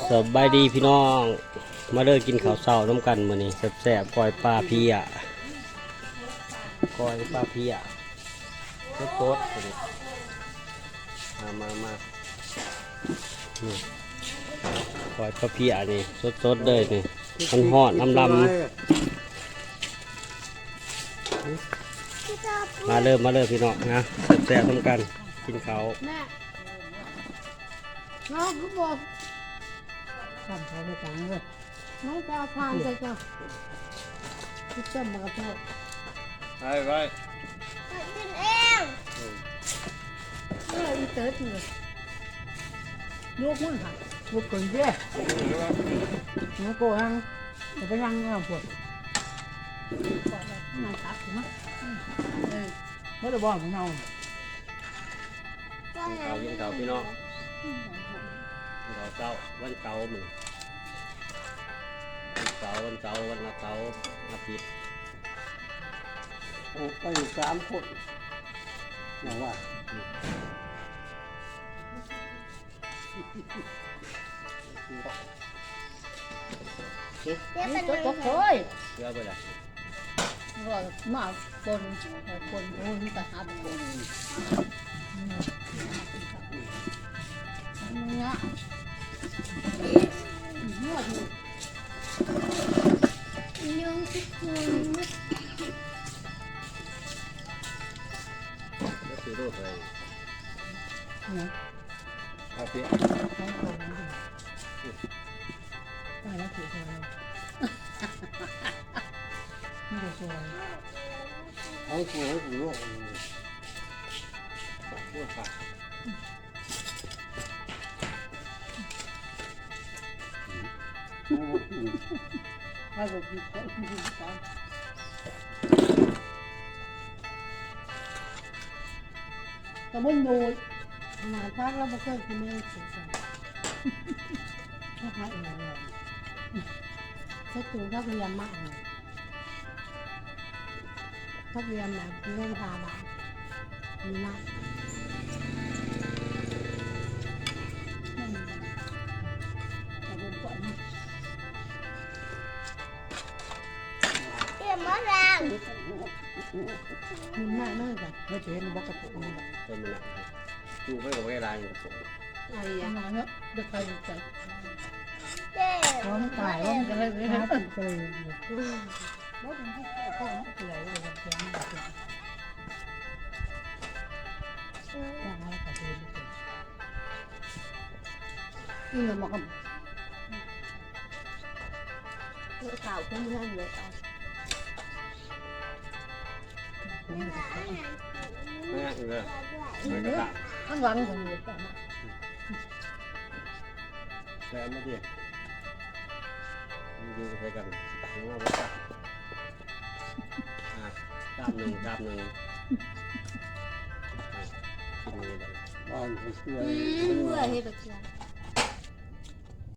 ສະບາຍດີພີ່ນ້ອງ ມາເດີກິນເຂົ້າເຊົ້ານຳກັນມື້ນີ້ ແຊບໆ ກ້ອຍປາເພຍ ກ້ອຍປາເພຍ ສົດໆ ມາ ມາ ມາ ນີ້ ກ້ອຍປາເພຍນີ້ ສົດໆ ເລີຍນີ້ ຮ້ອນໆ ລຳໆ ມາເດີ ມາເດີພີ່ນ້ອງນະ ແຊບໆ ນຳກັນ ກິນເຂົ້າ ແມ່ ນ້ອງຄືບໍ່ ຊ້ຳເຂົາໄປຕັງເດີ ນ້ອງໄປເອົາຖ່ານໃສ່ເຈົ້າ ຊິຕົ້ມໝາກກະໂພດ ໄປ ໄປ ກິນເອງ ເອີ ອີເຕີດເລີຍ ລູກມັນຫາ ລູກເກີນເດ້ ລູກໂກຫັ້ນ ຈະໄປຍັງເອົາພວກ ນັ້ນຕັກມາ ເອີ ບໍ່ໄດ້ບອກເຮົາ ກິນເຂົ້າ ກິນເຂົ້າພີ່ນ້ອງ ກິນເຂົ້າເຊົ້າ ວັນເສົາມື້ ວັນເສົາ ວັນເສົາ ວັນອາເສົາ ອາທິດ ອອກໄປສາມຄົນ ວ່າ ເກັບ ເກັບ ເກັບ ໂອ້ຍ ເກືອໄປລະ ວ່າມາຄົນ ຄົນ ໂອ້ຍ ມີແຕ່ຫາຄົນ ເນາະ ເນາະ ຍຸງຊິຄຸນ ແລ້ວຊິໂດດໄປ ເນາະ ເອົາເປຍ ໄປແລ້ວຖືກແລ້ວ ມັນຈະຊ່ວຍ ເອົາໂກ ເອົາໂກ ໂອ້ຍ ຂາດ ກະບໍ່ໂດດ ຂະໜາດພັກລາວບໍ່ເຄີຍກິນເລີຍ ພັກມາເອງເລີຍ ສັດຕູພັກລຽນມາເອງ. ທະບຽນນະ ເງິນຫ້າບາດ ນີ້ນະ ເອີຍ ມາແລ້ວ ມັນມາເລີຍ ບໍ່ເຫັນບໍ່ກະໂປງ ເປັນມັນນະ ຢູ່ໄປກະບໍ່ໄດ້ຫຼາຍກະໂປງ ອັນນັ້ນເນາະ ເດັກໄຂ່ໃສ່ ເອີຍ ຂອງຕາຍ ຂອງຕາຍ ບໍ່ເປັນຜູ້ເຈົ້າຂອງເທື່ອເລີຍ ເປັນຫຍັງບໍ່ເປັນ ອີ່ແມ່ນບໍ່ຄຳ ເອີ ຂາວຄົນເຮືອນເລີຍ ເອົາ ແມ່ນເດີ ເອີ ຂ້າງຫຼັງເພິ່ນເລີຍ ແລ້ວມາຕິ ຢູ່ໃສ່ກັນ ເອົາມາບໍ່ຈັກ ອ່າ ຊາບໜຶ່ງ ຊາບໜຶ່ງ ອ່າ ກິນນີ້ບັດນີ້ ອືມ ເມື່ອເຮັດແບບນີ້